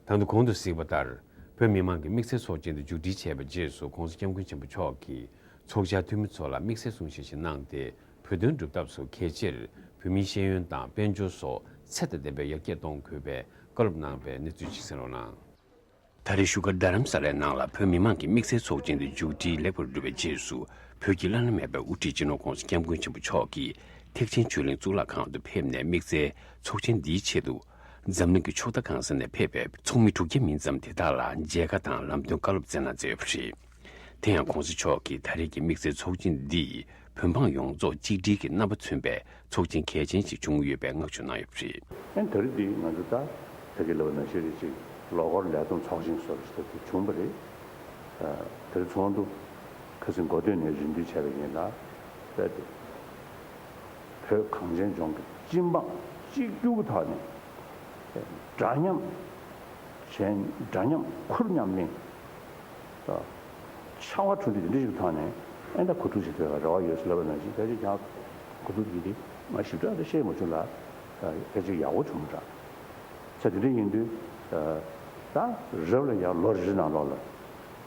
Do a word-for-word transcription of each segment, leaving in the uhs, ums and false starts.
དང་དུ་གོང་དུ་གཟིགས་པ་ལྟར། བོད་མི་མང་གི་དམིགས་བསལ་ཚོགས་ཆེན་དུ་མཇུག་སྒྲིལ་བྱས་པའི་རྗེས་སུ། ྋགོང་ས་ྋསྐྱབས་མགོན་ཆེན་པོ་མཆོག་གིས་ཚོགས་བཅར་འཐུས་མི་ཚོ་ལ་དམིགས་བསལ་གསུང་བཤད་ཞིག་གནང་སྟེ། བོད་དོན་སྒྲུབ་ཐབས་སུ་གལ་ཆེར་བོད་མིའི་ཤེས་ཡོན་དང་དཔལ་འབྱོར་སོགས་ཚད་དང་ལྡན་པའི་ཡར་རྒྱས་གཏོང་དགོས་པའི་བཀའ་སློབ་གནང་བའི་གནས་ཚུལ་ཞིག་གསན་རོགས་གནང་། ད་རེས་བཞུགས་སྒར་རྡ་རམ་ས་ལའི་ནང་ལ་བོད་མི་མང་གི་དམིགས་བསལ་ཚོགས་ཆེན་དུ་མཇུག་སྒྲིལ་ལེགས་པར་གྲུབ་པའི་རྗེས་སུ། བོད་ཀྱི་བླ་ན་མེད་པའི་དབུ་ཁྲིད་སྤྱི་ནོར་ྋགོང་ས་ྋསྐྱབས་མགོན་ཆེན་པོ་མཆོག་གིས་ཐེག་ཆེན་ཆོས་གླིང་གཙུག་ལག་ཁང་དུ་ཕེབས་ནས། དམིགས་བསལ་ཚོགས་ཆེན་འདིའི་ཆེད་དུ་འཛམ་གླིང་གི་ཕྱོགས་མཐའ་གང་ས་ནས་ཕེབས་པའི་ཚོགས་མི་དྲུག་བརྒྱ་མིན་ཙམ་དེ་དག་ལ་མཇལ་ཁ་དང་ལམ་སྟོན་བཀའ་སློབ་སྩལ་གནང་མཛད་ཡོད་པ་རེད། དེ་ཡང་ྋགོང་ས་མཆོག་གིས་ད་རེས་ཀྱི་དམིགས་བསལ་ཚོགས་ཆེན་འདིས་བོད་འབངས་ཡོངས་རྫོགས་གཅིག་སྒྲིལ་གྱི་རྣམ་པ་མཚོན་པའི་ཚོགས་ཆེན་གལ་ཆེན་ཞིག་བྱུང་ཡོད་པའི་བསྔགས་བརྗོད་གནང་ཡོད་པ་རེད། ཨན་ད་རེས་འདི་ང་ཚོ་ད་ད་གི་ལབ་པ་ནང་བཞིན་རེད། ཅིག་ལོ་འཁོར་ལས་བསྡོམས་ཚོགས་ཆེན་བཟོ་འདྲ་ཞིག་ད་དེ་བྱུང་བ་རེད། ཨ་ད་རེས་ཚོགས་འདུ་ཁ་སང་འགོ་སྟོད་ནས་རེ་འདུན་བྱས་པ་ཡིན་ལ། རྦད་དེ་བོད་གངས་ཅན་ལྗོངས་ཀྱི་སྤྱི་འབངས་གཅིག་གྱུར་གྱི་ཐོག་ནས་འདྲ་མཉམ་གཞན་འདྲ་མཉམ་ཁུར་མཉམ་ལེན། ཆར་པ་གྲུ་འདེགས་དེ་འདྲ་ཞིག་ཐོག་ནས་ཨེ་ད་གོ་སྒྲིག་བྱེད་ཐུབ་པའི་རེ་བ་ཡོད་ཟེར་ལབ་པ་ནང་བཞིན། ཕལ་ཆེར་ཀྱང་གོ་སྒྲིག་གི་དེ་ང་ཞིབ་ཕྲ་དེ་ཤེས་མ་བྱུང་ལ། ཕལ་ཆེར་ཡག་པོ་བྱུང་འདྲ། ས་དེ་འདྲ་ཡིན་དུས་ད་རབ་ལ་ཡང་ལོ་རེ་རེ་ནང་ལོགས་ལ་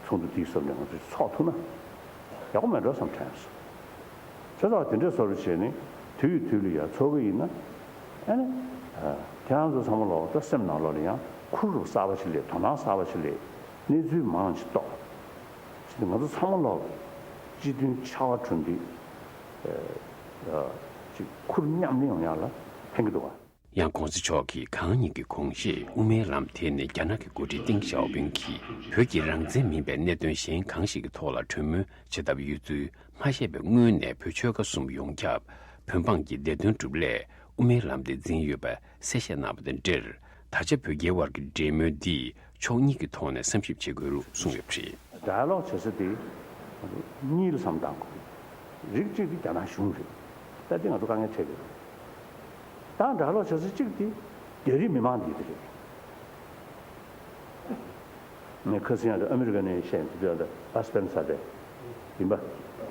ཚོགས་འདུ་དེའི་ཟུར་ནས་ང་ཚོས་ཚོགས་ཐུབ་ན་ཡག་པོ་མེད་འགྲོ་བསམ་དྲན་སོང་། བྱས་ཙང་དེ་འདྲའི་བཟོ་འདྲ་བྱས་ནས་དུས་ཡུན་དུས་ལ་ཡང་ཚོགས་ཀྱི་ཡིན་ན། ཨ་ནི། ཁྱེད་རང་ཚོ་ཚང་མ་ལོག་ད་སེམས་ནང་ལོགས་ལ་ཡང་ཁུར་རུ་གསར་པ་ཞིག་སླེབས། དོ་སྣང་གསར་པ་ཞིག་སླེབས། གནས་ཚུལ་མང་ཞིག་རྟོགས། ང་ཚོ་ཚང་མ་ལོག་སྤྱི་མཐུན་ཆར་པ་གྲུ་འདེགས་ཅིག་ཁུར་མཉམ་ལེན་ཡོང་ཡག་ལ་ཕན་གྱི་འདུག་ག་ཡང་ྋགོང་ས་མཆོག་གིས་གང་ཉིད་ཀྱི་དགོངས་བཞེད་དབུ་མའི་ལམ་དེ་ནི་རྒྱ་ནག་གི་འགོ་ཁྲིད་ཏེང་ཞའོ་ཕིང་གིས་བོད་ཀྱི་རང་བཙན་མིན་པའི་གནད་དོན་གཞན་གང་ཞིག་གི་ཐོག་ལ་གྲོས་མོལ་བྱེད་ཐབས་ཡོད་ཚུལ་མ་བཤད་པའི་སྔོན་ནས། བོད་ཆོལ་ཁ་གསུམ་ཡོངས་ཁྱབ་བོད་འབངས་ཀྱི་བདེ་དོན་སྒྲུབ་སླད་དབུ་མའི་ལམ་དེ་འཛིན་ཡོད་པ་གསལ་བཤད་གནང་བ་དང་འབྲེལ། ད་ཆ་བོད་རྒྱའི་དབར་གྱི་འབྲེལ་མོལ་འདིས་ཕྱོགས་གཉིས་ཀྱི་ཐོག་ནས་བསམ་ཞིབ་བྱེད་དགོས་ལུགས་གསུངས་ཡོད་པ་རེད། ཌའི་ལོག་བྱེད་ས་དེ་གཉིས་ལ་བསམ་བཏང་དགོས། རིགས་གཅིག་དེ་རྒྱ་ནག་གཞུང་རེད། ད་དེ་ང་ཚོ་དཀའ་ངལ་འཕྲད་ཀྱི་རེད། ད་ཌའི་ལོག་བྱེད་ས་གཅིག་དེ་རྒྱ་རིགས་མི་མང་འདི་དེ་རེད། ངས་ཁ་སང་ཡང་ཨ་མི་རི་ཀ་ནས་བཤད་ཡིན། དེ་དུས་ཨ་སི་པེན་ས་རེད། ཡིན་པ།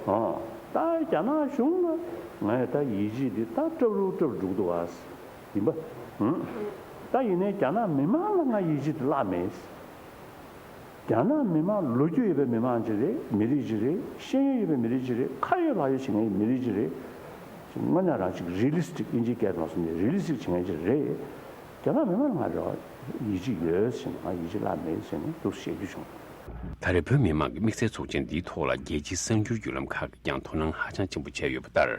ཨོ། ད་རྒྱ་ནག་གཞུང་ལ་ངས་ད་ཡིད་ཆེས་འདི་ད་སྐྲག་རུ་སྐྲག་འགྲོ་གི་འདུག་ཨ། ཡིན་པ། ཨང་། ད་ཡིན་ནའི་རྒྱ་ནག་མི་མང་ལ་ང་ཡིད་ཆེས་འདི་བརླག་མེད། རྒྱ་ནག་མི་མང་ལོ་རྒྱུས་ཡོད་པའི་མི་མང་ཅིག་རེད། མི་རིགས་ཅིག་རེད། ཤེས་ཡོན་ཡོད་པའི་མི་རིགས་ཅིག་རེད། ཁ་ཡོད་ལག་ཡོད་བྱེད་མཁན་མི་རིགས་ཅིག་རེད། དངོས་གནས་རང་ཅིག་རི་ལི་སི་ཊིག་དབྱིན་ཇིའི་སྐད་ཐོག་སོང་ནས་རི་ལི་སི་ཊིག་བྱེད་མཁན་ཅིག་རེད། རྒྱ་ནག་མི་མང་ལ་ང་རང་ཡིད་ཆེས་ཡོད་ཟེར་ནས། ང་ཡིད་ཆེས་བརླག་མེད་ཟེར་ནས་འདུག་བཤད་རྒྱུ་བྱུང་། ད་རེས་བོད་མི་མང་གི་དམིགས་བསལ་ཚོགས་ཆེན་འདིའི་ཐོག་ལ་རྒྱལ་སྤྱིའི་གསར་འགྱུར་བརྒྱུད་ལམ་ཁག་གིས་ཀྱང་དོ་སྣང་ཧ་ཅང་ཆེན་པོ་བྱས་ཡོད་པ་ལྟར།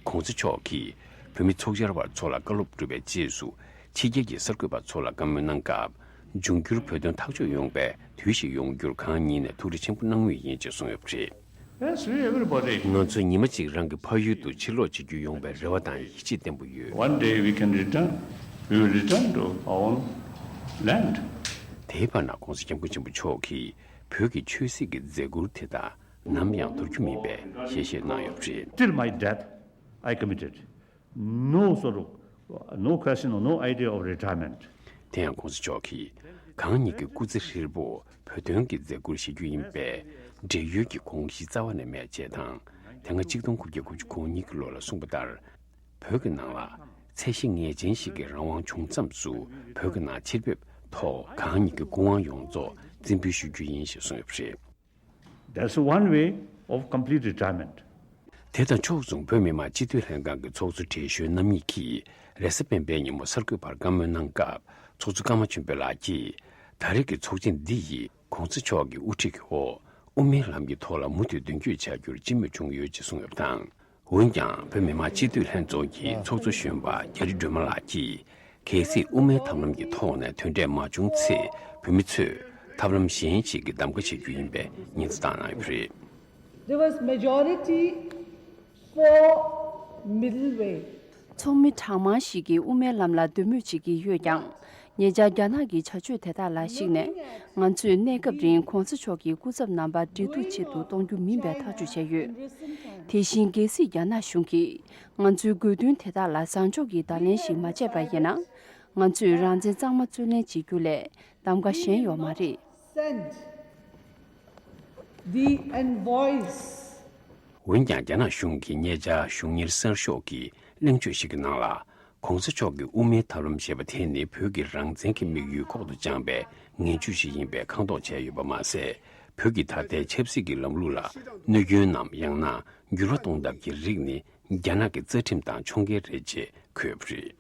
ྋགོང་ས་མཆོག་གིས་བོད་མི་ཚོགས་བཅར་བ་ཚོ་ལ་བཀའ་སློབ་སྒྲུབ་པའི་རྗེས་སུ། ཕྱི་རྒྱལ་གྱི་གསར་འགོད་པ་ཚོ་ལ་བཀའ་མོལ་གནང་སྐབས། འབྱུང་འགྱུར་བོད་དོན་ཐག་གཅོད་ཡོང་པའི་དུས་ཤིག་ཡོང་རྒྱུར་གང་ཉིད་ནས་ཐུགས་རེ་ཆེན་པོ་གནང་མུས་ཡིན་ཅེས་གསུངས་ཡོད་པ་རེད། Yes, we, everybody. ང་ཚོ་ཉི་མ་གཅིག་རང་གི་ཕ་ཡུལ་དུ་ཕྱིར་ལོག་བྱེད་རྒྱུ་ཡོང་བའི་རེ་བ་དང་ཡིད་ཆེས་བརྟན་པོ་ཡོད། One day we can return. We will return to our own land. དེའི་བར་ན་ྋགོང་ས་ྋསྐྱབས་མགོན་ཆེན་པོ་མཆོག་གིས་བོད་ཀྱི་ཆོས་སྲིད་ཀྱི་མཛད་ཁུར་དེ་དག་ནམ་ཡང་དོར་རྒྱུ་མིན་པའི་ཞལ་བཞེས་གནང་ཡོད་པ་རེད། Till my death, I committed. No sort of, no question or no idea of retirement. དེ་ཡང་ྋགོང་ས་མཆོག་གིས། གང་ཉིད་ཀྱི་སྐུ་ཚེ་ཧྲིལ་པོ་བོད་དོན་གྱི་མཛད་ཁུར་བཞེས་རྒྱུ་ཡིན་པའི་བགྲེས་ཡོལ་གྱི་དགོངས་གཞི་རྩ་བ་ནས་མེད་ཅེས་དང་། དེ་སྔ་གཅིག་སྟོང་དགུ་བརྒྱ་དགུ་བཅུ་གོ་གཉིས་ཀྱི་ལོ་ལ་གསུངས་པ་ལྟར། བོད་ཀྱི་ནང་ལ་ཚད་གཞི་ངེས་ཅན་ཞིག་གི་རང་དབང་བྱུང་མཚམས་སུ། བོད་ཀྱི་ནང་ཕྱིར་ཕེབས་ཐོག་གང་ཉིད་ཀྱི་སྐུ་དབང་ཡོངས་རྫོགས་རྩིས་འབུལ་ཞུ་རྒྱུ་ཡིན་ཞེས་གསུངས་ཡོད་པ་རེད། That's one way of complete retirement. དེ་དང་ཕྱོགས་མཚུངས། བོད་མི་མང་སྤྱི་འཐུས་ལྷན་ཁང་གི་ཚོགས་གཙོ་བགྲེས་གཞོན་རྣམ་གཉིས་ཀྱིས་རེས་གཟའ་སྤེན་པའི་ཉིན་མོ་གསར་འགོད་པར་བཀའ་མོལ་གནང་སྐབས། ཚོགས་གཙོ་ཀརྨ་ཆོས་འཕེལ་ལགས་ཀྱིས། ད་རེས་ཀྱི་ཚོགས་ཆེན་འདི་ཡིས་ྋགོང་ས་མཆོག་གི་དབུ་ཁྲིད་ཀྱི་འོག་དབུ་མའི་ལམ་གྱི་ཐོག་ལ་མུ་མཐུད་མདུན་སྐྱོད་བྱ་རྒྱུར་སྤྱི་མོས་བྱུང་ཡོད་ཅེས་གསུངས་ཡོད་པ་དང་། འོན་ཀྱང་། བོད་མི་མང་སྤྱི་འཐུས་ལྷན་ཚོགས་ཀྱི་ཚོགས་གཙོ་གཞོན་པ་རྒྱ་རི་སྒྲོལ་མ་ལགས་ཀྱིས། གལ་སྲིད་དབུ་མའི་ཐབས་ལམ་གྱི་ཐོག་ནས་དོན་འབྲས་མ་བྱུང་ཚེ། བོད་མི་ཚོས་ཐབས་ལམ་གཞན་ཞིག་གི་གདམ་ག་བྱེད་རྒྱུ་ཡིན་པའི་ཉེན་བརྡ་བཏང་གནང་ཡོད་པ་རེད། There was majority for middle way. ཚོགས་མི་གྲངས་མང་ཞིག་གིས་དབུ་མའི་ལམ་ལ་འདོད་མོས་བྱེད་ཀྱི་ཡོད་ཀྱང་། ཉེ་ཆར་རྒྱ་ནག་གི་བྱ་སྤྱོད་དེ་དག་ལ་གཞིགས་ནས། ང་ཚོས་གནས་སྐབས་རིང་ྋགོང་ས་མཆོག་གི་སྐུ་ཚབ་རྣམ་པ་འབྲེལ་གཏུག་ཆེད་དུ་གཏོང་རྒྱུ་མིན་པའི་ཐག་གཅོད་བྱས་ཡོད། དེ་བཞིན་གལ་སྲིད་རྒྱ་ནག་གཞུང་གིས་ང་ཚོའི་དགོས་འདུན་དེ་དག་ལ་བཟང་ཕྱོགས་ཀྱི་བརྡ་ལན་ཞིག་མ་བྱས་པ་ཡིན་ན། ང་ཚོས་རང་བཙན་གཙང་མ་རྩོད་ལེན་བྱེད་རྒྱུ་ལས་གདམ་ག་གཞན་ཡོད་མ་རེད། Send the envoys. འོན་ཀྱང་། རྒྱ་ནག་གཞུང་གིས་ཉེ་ཆར་གཞུང་གཉེར་གསར་ཤོག་གི་གླེང་བརྗོད་ཞིག་གི་ནང་ལ། ༸གོང་ས་མཆོག་གི་དབུ་མའི་ཐབས་ལམ་ཞེས་པ་དེ་ནི་བོད་ཀྱི་རང་བཙན་གྱི་དམིགས་ཡུལ་ལྐོག་ཏུ་བཅངས་པའི་ངན་ཇུས་ཤིག་ཡིན་པའི་ཁ་འདོགས་བྱས་ཡོད་པ་མ་ཟད། བོད་ཀྱི་ད་ལྟའི་ཆབ་སྲིད་ཀྱི་ལམ་ལུགས་ལ་གནོད་སྐྱོན་ནམ་ཡང་ན་འགྱུར་བ་གཏོང་ཐབས་ཀྱི་རིགས་ནི་རྒྱ་ནག་གི་རྩ་ཁྲིམས་དང་མཆོང་བརྒལ་རེད་ཅེས་འཁོད་པ་རེད།